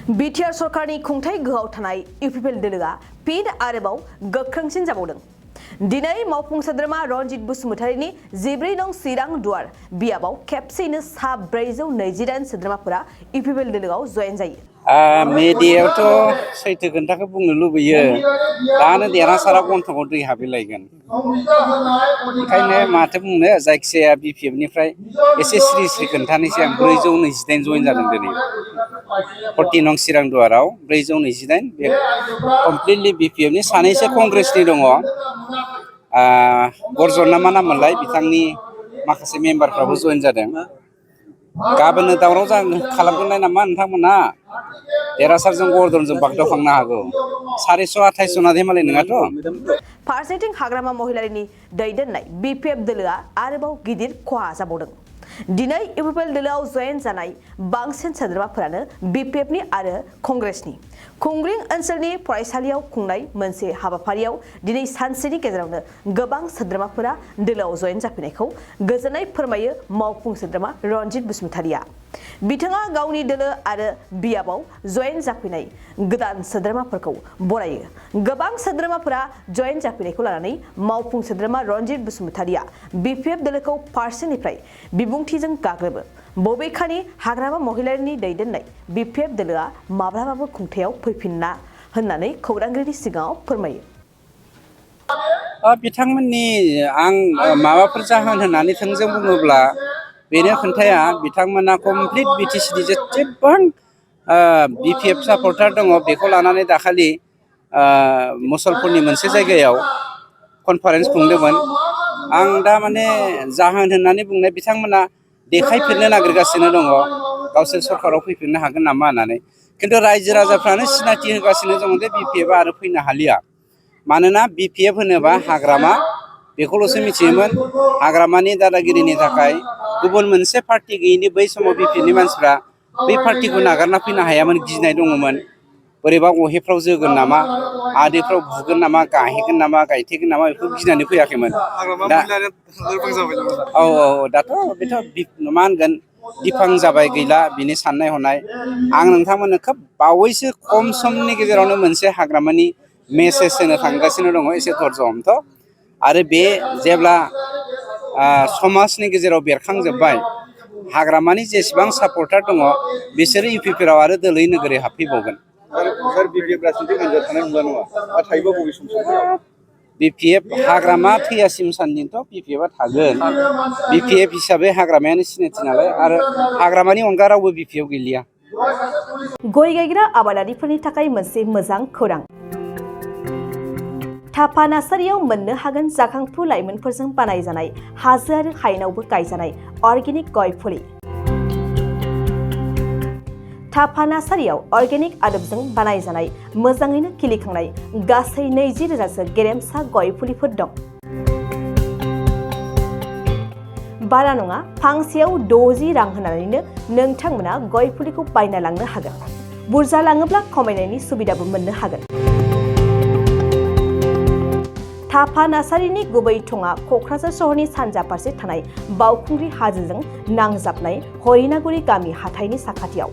BTR सरकारनि खुंथाय गोहोआव थानाय इउपिपिएल दोलोआ फिन आरोबाव गोख्रोंसिन जाबावदों। दिनै मावफुं सोद्रोमा रनजित बसुमतारीनि 14 नं चिरां दुवार बियाबाव खेबसेयैनो सा 428 सोद्रोमाफोरा इउपिपिएल दोलोआव जयेन जायो। मेडियायावथ' सैथो खोन्थाखौ बुंनो लुबैयो दानो देरहासारा गन्थंआव दै हाबहैलायगोन। ओंखायनो माथो बुंनो जायखिजाया बिपिएफनिफ्राय एसे स्रि स्रि खोन्थानोसै आं 428 जयेन जादों दिनै 40 नं चिरां दुवाराव 428 बे कमप्लिटलि बिपिएफनि सानैसो कंग्रेसनि दङ। गर्जन ना मा नाममोनलाय बिथांनि माखासे मेम्बारफ्राबो जयेन जादों। गाबोननो दावराव खालामगोनलाय नामा नोंथांमोना देरहासारजों गरदनजों बागदावखांनो हागौ 428 ना धेमालि नङाथ'। फारसेथिं हाग्रामा महिलारिनि दैदेननाय बिपिएफ दोलोआ आरोबाव गिदिर खहा जाबावदों। दिनै इउपिपिएल दोलोआव जयेन जानाय बांसिन सोद्रोमाफोरानो बिपिएफनि आरो कंग्रेसनि। खुंग्रिं ओनसोलनि फरायसालियाव खुंनाय मोनसे हाबाफारियाव दिनै सानसेनि गेजेरावनो गोबां सोद्रोमाफोरा दोलोआव जयेन जाफैनायखौ गोजोननाय फोरमायो मावफुं सोद्रोमा रनजित बसुमतारीया। बिथाङा गावनि दोलो आरो बियाबाव जयेन जाफैनाय गोदान सोद्रोमाफोरखौ बरायो। गोबां सोद्रोमाफोरा जयेन जाफैनायखौ लानानै मावफुं सोद्रोमा रनजित बसुमतारीया बिपिएफ दोलोखौ फारसेनिफ्राय बिबुंथिजों गाग्लोबो। बबेखानि हाग्रामा महिलारिनि दैदेननाय बिपिएफ दोलोआ माब्लाबाबो खुंथायाव फैफिना होननानै खौरांगिरिनि सिगाङाव फोरमायो। बिथांमोननि आं माबाफोर जाहोन होननानै थोंजों बुङोब्ला बेनो खोन्थाया बिथांमोना कमप्लिट बिटिसिनि जेसेबां बिपिएफ सापर्टार दङ बेखौ लानानै दाखालि मुसलपुरनि मोनसे जायगायाव कनफारेन्स खुंदोंमोन। आं दा माने जाहोन होननानै बुंनाय बिथांमोना देखायफिननो नागिरगासिनो दङ गावसोर सरकाराव फैफिननो हागोन नामा होननानै। खिन्थु रायजो राजाफ्रानो सिनायथि होगासिनो दङ जे बिपिएफआ आरो फैनो हालिया। मानोना बिपिएफ होनोबा हाग्रामा बेखौल'सो मिथियोमोन। हाग्रामानि दादागिरिनि थाखाय गुबुन मोनसे पार्टी गैयिनि बै समाव बिपिएफनि मानसिफ्रा बै पार्टीखौ नागारना फैनो हायामोन, गिनाय दङमोन। बोरैबा अहेफ्राव जोगोन नामा, आदैफ्राव बुगोन नामा, गाहेगोन नामा, गायथेगोन नामा बेखौ गिनानै फैयाखैमोन। दाथ' बेथ' मा होनगोन दिफां जाबाय गैला बिनि साननाय हनाय। आं नोंथांमोननो खोब बावैसो खम समनि गेजेरावनो मोनसे हाग्रामानि मेसेज होनो थांगासिनो दङ, एसे धर्ज हमथ'। आरो बे जेब्ला समाजनि गेजेराव बेरखांजोब्बाय हाग्रामानि जेसेबां सापर्टार दङ बिसोरो इउपिपिएलआव आरो दोलै नोगोरै हाबफैबावगोन। बिपिएफ हाग्रामा थैयासिम सान्दिथ' बिपिएफआ थागोन। बिपिएफ हिसाबै हाग्रामायानो सिनायथि नालाय आरो हाग्रामानि अनगा रावबो बिपिएफ गैलिया। गय गायग्रा आबादारिफोरनि थाखाय मोनसे मोजां खौरां। थापा नार्सारियाव मोननो हागोन जाखांफु लाइमोनफोरजों बानायजानाय हाजो आरो हायेनावबो गायजानाय अर्गेनिक गय फुलि। थापा नार्सारियाव अर्गेनिक आदबजों बानायजानाय मोजाङैनो खिलिखांनाय गासै 20,000सो गेरेमसा गय फुलिफोर दं। बारा नङा, फांसेयाव 60 रां होनानैनो नोंथांमोना गय फुलिखौ बायना लांनो हागोन। बुरजा लाङोब्ला खमायनायनि सुबिदाबो मोननो हागोन। थापा नार्सारिनि गुबै थङा क'क्राझार सहरनि सानजा फारसे थानाय बावखुंग्रि हाजोजों नांजाबनाय हरिनागुरि गामि हाथाइनि साखाथियाव।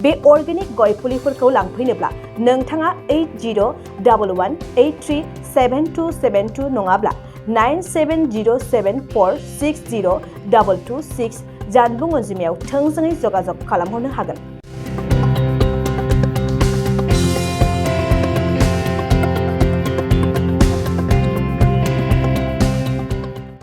बे अर्गेनिक गय फुलिफोरखौ लांफैनोब्ला नोंथाङा 8011837272 नङाब्ला 9707460226 जानबुं अनजिमायाव थोंजोङै जगाजग खालामहरनो हागोन।